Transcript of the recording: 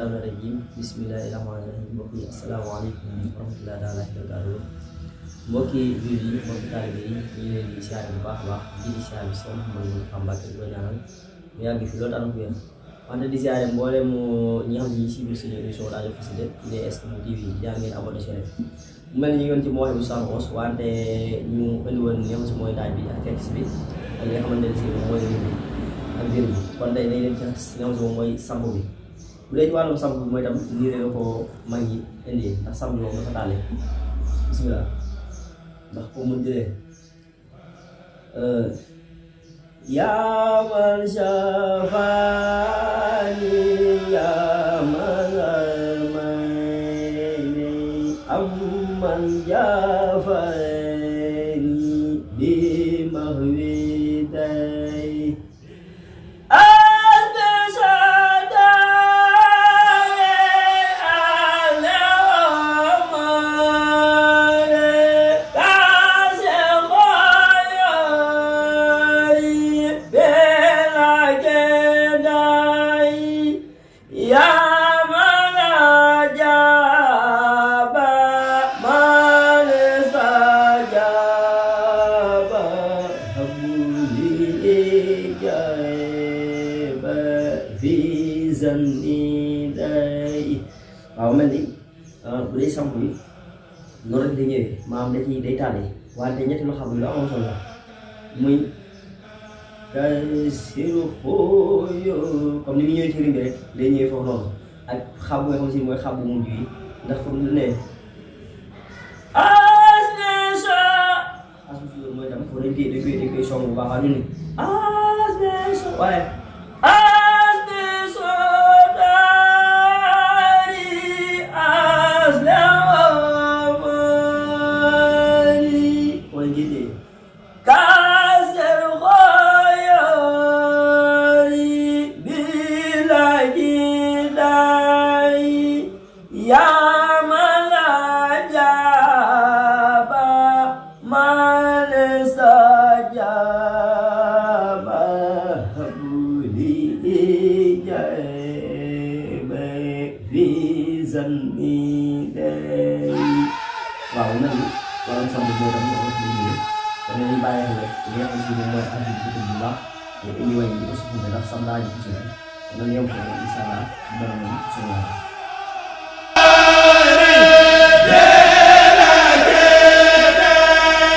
syaitanir rajim. Bismillahirrahmanirrahim. Mbokk yi asalaamaaleykum wa rahmatullahi taala wa barakaatuh. Mbokki jullit yi mbokki taalibe yi ñu leen di siyaare bu baax a baax di siyaare bi sama Mouhamadou Mbacke di ko ñaanal mu yàgg fi loolu daanaka yéen wante di siyaare mboolem ñi nga xam ne ñu suivre suñu émission rajo Xassida IDS TV yaa ngeen abonné si rek mu mel ni ñu ngi ci Mawahibou 71 wante ñu indi woon li nga xam si mooy daaj bi ak fekk bi ak li nga xamante ne si moom mooy bi ak mbir mi kon day day dem ci li nga xam si moom mooy samp bi bu dee ci wàllum samp bi mooy tam nii rek la ko mag ñi indi ndax samp bi moom dafa tàllee bismillah ndax ko mun jëlee yaa man shafani yaa man amani amman jafani bi mahwiday waaw mel ni bu dee samp bi noonu rek day ñëwee maanaam da ciy day tàllee wante ñetti loo xam ne lu am solo la muy kasiru xooyo comme ni mu ñëwee ci rim bi rek day ñëwee foofu noonu ak xab nga xam si mooy xab bu mujj yi ndax comme lu ne asbisa mooy tam foo dañ koy song bu baax ñu ni asbisa waaye waaw nag wàllum samp boobu tamit dafa fi liggéey kon dañuy bàyyi xel rek li nga xam si moom mooy affaire bi bu baax te indi waay yi di ko sukkandee ndax sam daa ji ko si kon nag yow foofu incha allah dara moom